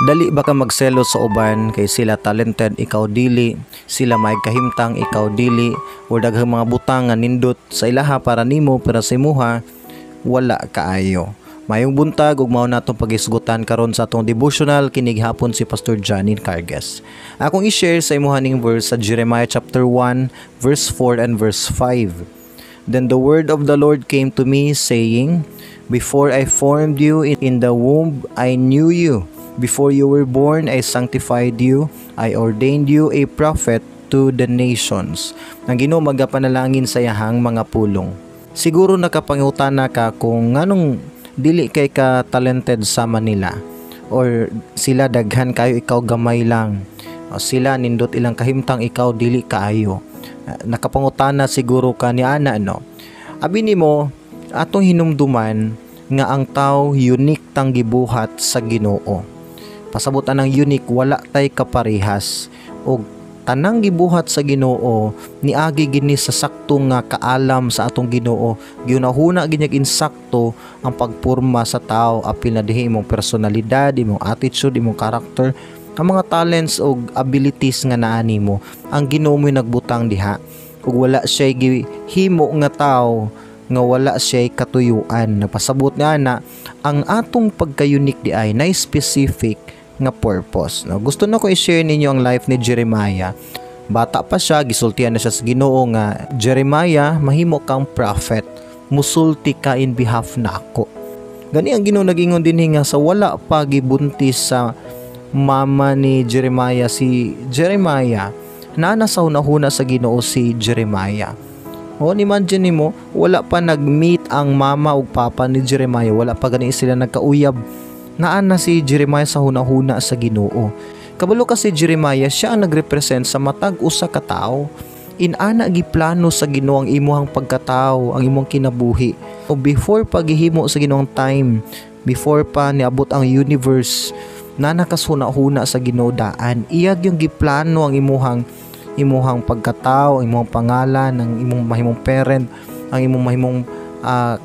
Dali ba ka magselos sa uban kay sila talented, ikaw dili, sila may kahimtang, ikaw dili, or daghang mga butang nga nindot sa ilaha para nimo pero sa imuha wala kaayo? Maayong buntag ug mao na atong pagisgutan karon sa atong devotional kinig hapon, si Pastor Johnny Carges. Akong i-share sa imuha ning verse sa Jeremiah chapter 1 verse 4 and verse 5. "Then the word of the Lord came to me, saying, 'Before I formed you in the womb, I knew you. Before you were born, I sanctified you. I ordained you a prophet to the nations.'" Ang Ginoo magapanalangin sa iyahang mga pulong. Siguro nakapangutana ka kung nganong dili kay ka talented sama nila or sila daghan kayo, ikaw gamay lang, o sila nindot ilang kahimtang, ikaw dili kaayo. Nakapangutana siguro ka ni ana, no? Abi nimo, atong hinumduman nga ang tao unique tang gibuhat sa Ginoo. Pasabot anang unique, wala tay kaparehas, og tanang gibuhat sa Ginoo niagi gini sa sakto nga kaalam sa atong Ginoo. Gihunahuna ginyag insakto ang pagporma sa tao, apil na dihi imong personalidad, imong attitude, imong character, ang mga talents og abilities nga naa nimo. Ang Ginoo mo'y nagbutang diha ug wala siya gihimo nga tao nga wala siya katuyuan. Nagpasabot nga na ang atong pagka-unique di ay na specific nga purpose. No, gusto na ko i-share ninyo ang life ni Jeremiah. Bata pa siya, gisultian na siya sa Ginoo nga, "Jeremiah, mahimo kang prophet. Musulti ka in behalf nako." Gani ang Ginoo nagingon dinhi nga sa wala pa gibuntis sa mama ni Jeremiah si Jeremiah, naa na sa hunahuna sa Ginoo si Jeremiah. O, imagine nimo, wala pa nag-meet ang mama ug papa ni Jeremiah, wala pa gani sila nagkauyab, naa na si Jeremiah sa hunahuna sa Ginoo. Kabalo ka si Jeremiah, siya ang nagrepresent sa matag usa ka tawo. Inana giplano sa Ginoo ang imuhang pagkatao, ang imong kinabuhi. O before paghihimo sa Ginoo ang time, before pa niabot ang universe, na nakasuna-huna sa Ginoo daan. Iya gyung giplano ang imuhang pagkatao, ang imong pangalan, ang imong mahimong parent, ang imong mahimong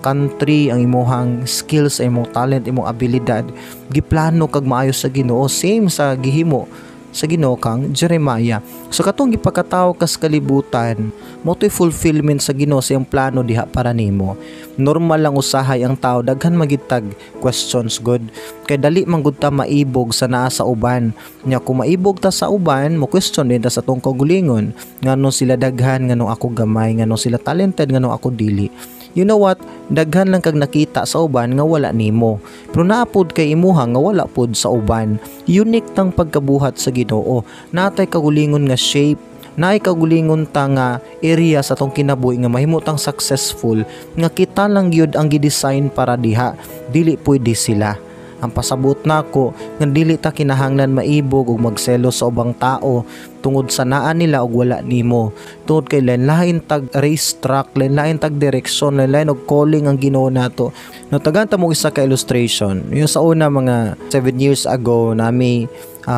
country, ang imuhang skills, ang imong talent, imong abilidad. Giplano kag maayo sa Ginoo, same sa gihimo sa Ginoo kang Jeremiah. So katong gipakatawo kas kalibutan, mao to'y fulfillment sa Ginoo sa iyang plano diha para nimo. Normal lang usahay ang tao daghan magitag questions good. Kay dali man gud ta maibog sa naa sa uban. Nya kung maibog ta sa uban, mo question din ta sa atong kaugalingon. Nganong sila daghan, nganong ako gamay, nganong sila talented, nganong ako dili? You know what? Daghan lang kag nakita sa uban nga wala nimo. Pero naa pod kay imuha nga wala pod sa uban. Unique tang pagkabuhat sa Ginoo. Natay kaugalingon nga shape, naay kaugalingon ta nga area sa atong kinabuhi nga mahimo tang successful nga kita lang gyud ang gi-design para diha. Dili pwede sila. Ang pasabot nako nga dili ta kinahanglan maibog ug magselos sa ubang tao tungod sa naa nila ug wala nimo. Tungod kay lain-lain tag race track, lain-lain tag direksyon, lain-lain og calling ang Ginoo nato. No, tagaan ta mo isa ka illustration. Yung sa una, mga 7 years ago, nami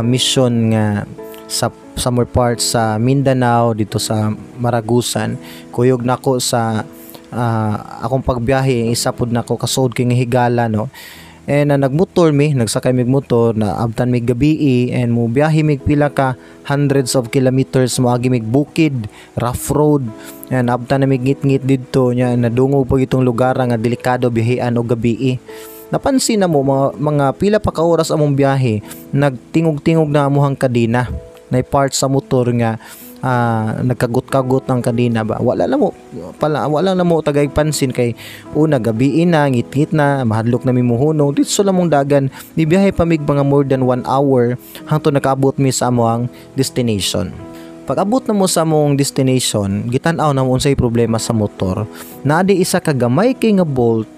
mission nga sa summer parts sa Mindanao, dito sa Maragusan. Kuyog nako sa akong pagbiyahe, isa pud nako kasuod kay nga higala, no. And nagmotor mi, nagsakay mig motor, na abtan mig gabii and mo biyahe mig pila ka hundreds of kilometers, moagi mig bukid, rough road. And abtan na mig ngit-ngit didto nya nadungog pag itong lugar nga delikado biyahean og gabii. Napansin na mo mga pila pa ka oras among biyahe, nagtingog-tingog na amuhang kadena. Na part sa motor nga nagkagot-kagot ang kadena ba. Wala na mo pala, wala na mo tagay pansin kay una, gabii na, ngit-ngit na, mahadlok na mi muhunong dito sa mong dagan. Mibiyahe pa mig mga more than one hour hangtod nakaabot mi sa amoang destination. Pag abot na mo sa among destination, gitan-aw na mo unsay problema sa motor. Naa di isa ka gamay kay nga bolt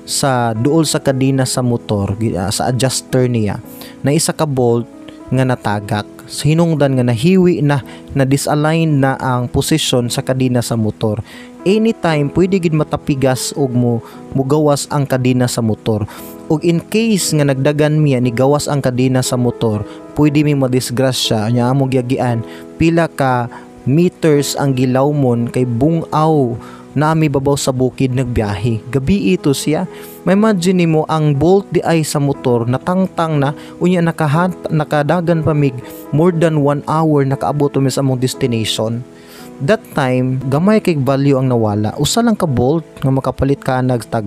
sa duol sa kadena sa motor, sa adjuster niya, na isa ka bolt nga natagak. Sa hinungdan nga nahiwi na, na disalign na ang posisyon sa kadena sa motor. Anytime pwede gid matapigas og mo mugawas ang kadena sa motor. Ug in case nga nagdagan miya ni gawas ang kadena sa motor, pwede mi madisgrasya nya amo giyagian pila ka meters ang gilawmon kay bungaw. Naa mi babaw sa bukid nagbiyahe. Gabi ito siya. Ma-imagine nimo, ang bolt diay sa motor natangtang na, unya nakadagan pa mig more than one hour, nakaabot mi sa among destination. That time, gamay kay value ang nawala. Usa lang ka bolt nga makapalit ka nagtag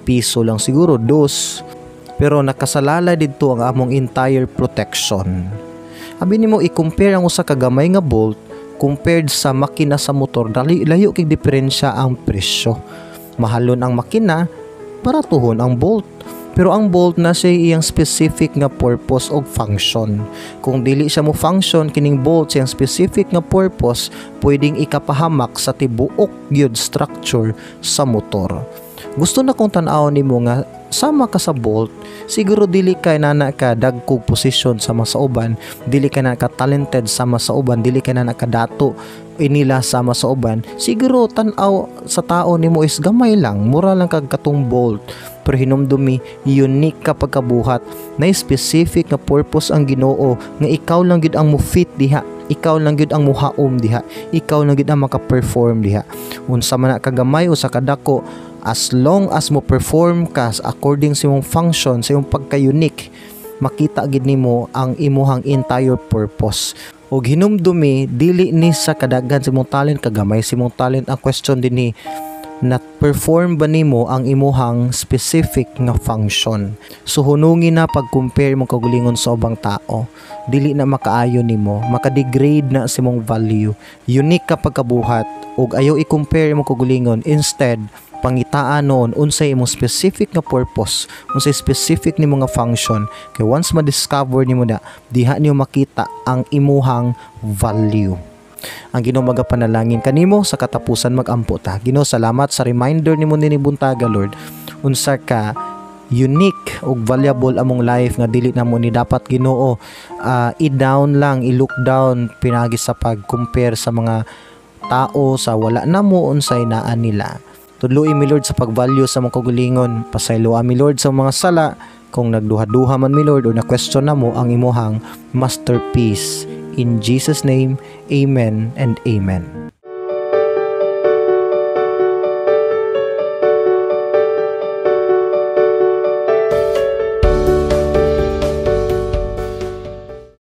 piso lang siguro, dos. Pero nakasalalay didto ang among entire protection. Abi nimo i-compare ang usa ka gamay nga bolt compared sa makina sa motor, dali layo kay diferensya ang presyo. Mahalon ang makina, baratuhon ang bolt. Pero ang bolt na siya iyang specific nga purpose og function. Kung dili siya mo function kining bolt sa iyang specific nga purpose, pwedeng ikapahamak sa tibuok gyud structure sa motor. Gusto na kong tan-awon nimo nga sama ka sa bolt, siguro dili kay nana ka dagkog posisyon sama sa uban, dili ka na ka talented sama sa uban, dili ka na kadato inila sama sa uban. Siguro tan-aw sa tao nimo is gamay lang, mura lang kag katong bolt. Pero hinumdumi, unique ka pagkabuhat, na specific nga purpose ang Ginoo nga ikaw lang gid ang mo fit diha, ikaw lang gid ang muhaom diha, ikaw lang gid ang maka-perform diha. Unsa man na kagamay o sa kadako, as long as mo perform ka according sa imong function, sa imong pagka-unique, makita gid nimo ang imuhang entire purpose. Og hinumdumi, dili ni sa kadaghan sa imong talent, kagamay sa imong talent ang question dinhi, na perform ba nimo ang imuhang specific nga function? So hunungi na pag-compare imong kaugalingon sa ubang tao. Dili na makaayo nimo, makadegrade na sa imong value. Unique ka pagkabuhat ug ayaw i-compare imong kaugalingon. Instead, pangitaan noon unsay imong specific nga purpose, unsay specific nimo nga function. Kay once ma-discover nimo na, diha nimo makita ang imuhang value. Ang Ginoo magapanalangin kanimo. Sa katapusan, magampo ta. Ginoo, salamat sa reminder nimo nini buntaga, Lord. Unsa ka unique ug valuable among life nga dili namo ni dapat, Ginoo, i-down lang, i-look down pinagi sa pag-compare sa mga tao sa wala namo, unsay naa nila. Tudloi mi, Lord, sa pag-value sa mga kaugalingon. Pasayloa mi, Lord, sa mga sala kung nagduha-duha man mi, Lord, o na question namo ang imuhang masterpiece. In Jesus' name, amen and amen.